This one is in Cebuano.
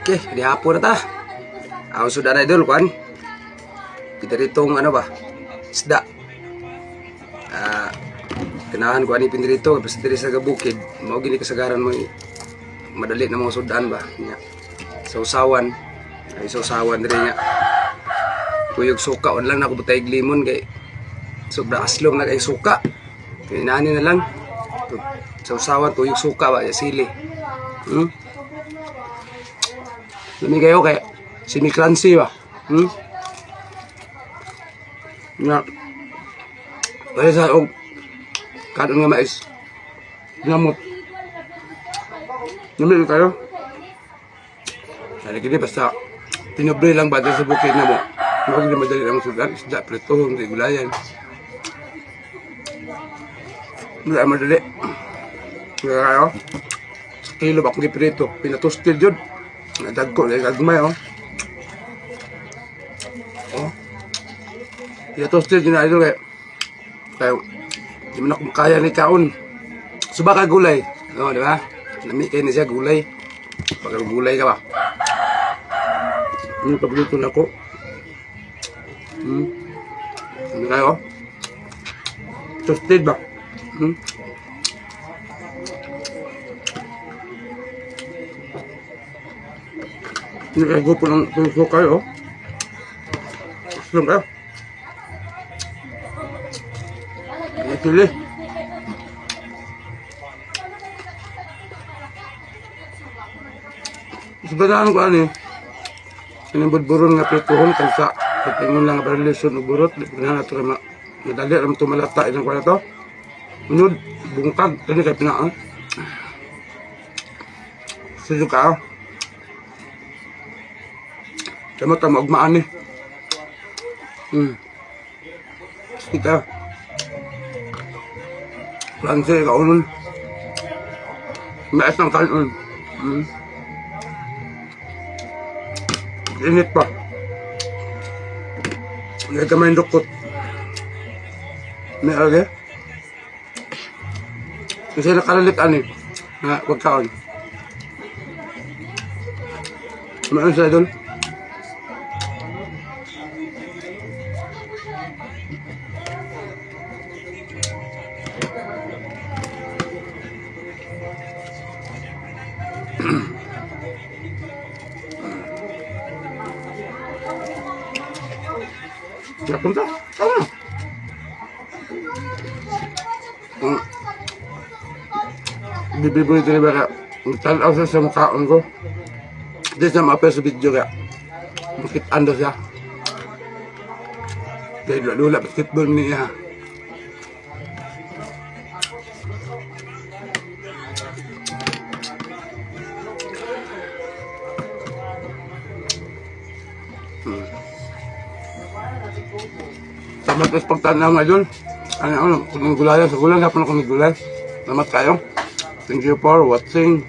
Okay, di hapon na ta. Ang sudan na, idol, kwan. Piniritong ano ba? Isda. Ah, ganahan ko ani pinirito basta diri sa bukid, mao gini kasagaran mo madali na mga sudan ba nya. Sausawan. Ay, sausawan diri nga. Tuyog suka on lang na ko butay limon kay sobra aslom na kay suka. Kay inani na lang. Sausawan tuyog suka ba sili. Lami kayo kay semi crunchy ba? Hmm? Nga. Kaya sa og kanon nga mais. Ngamot. Lami kayo. Dali kini basta tinobre lang ba sa bukid na mo. Mao gid madali ang sudan, isda prito, hindi gulayan. Wala madali. Kaya kayo. Sa kilo ba akong giprito, pinatosted yun. Nadagko, dahil gagmay, oh. Oh. Pinatosted yun na, idol, kaya. Kaya, di man ako makaya ni kaon. Suba ka gulay. Oh, di ba? Lami kayo ni siya gulay. Pag gulay ka ba? Yung paborito na ko. Ano kayo? Toasted ba? Hmm? Hindi kayo grupo ng puso kayo, oh. Gusto kayo. May sili. Sa banaan ko ano eh. Sinibudburon nga prituhon kansa pagtingon lang nga paralisyon og burot di na nato ma madali ra tumalata ilang kuan to. Unod bungkag kani kay pinaa. Sige ka. Tama ta maugmaan ni. Sige ka. Klase kaunon. Mais ng kanon. Init pa. Hindi ka may dukot. May age. Kasi nakalalit ani nga pagkaon. Ano sa idol? Napunta. Tama. Bibiboy diri ba ka? Tanaw siya sa mukhaon ko. Di siya ma-appear sa video kaya. Makitaan daw siya. Dahil lula basketball niya. Salamat sa pagtanaw ngayon. Ano, ano, kung gulayan sa gulay, hapon ako nagulay. Salamat kayo. Thank you for watching.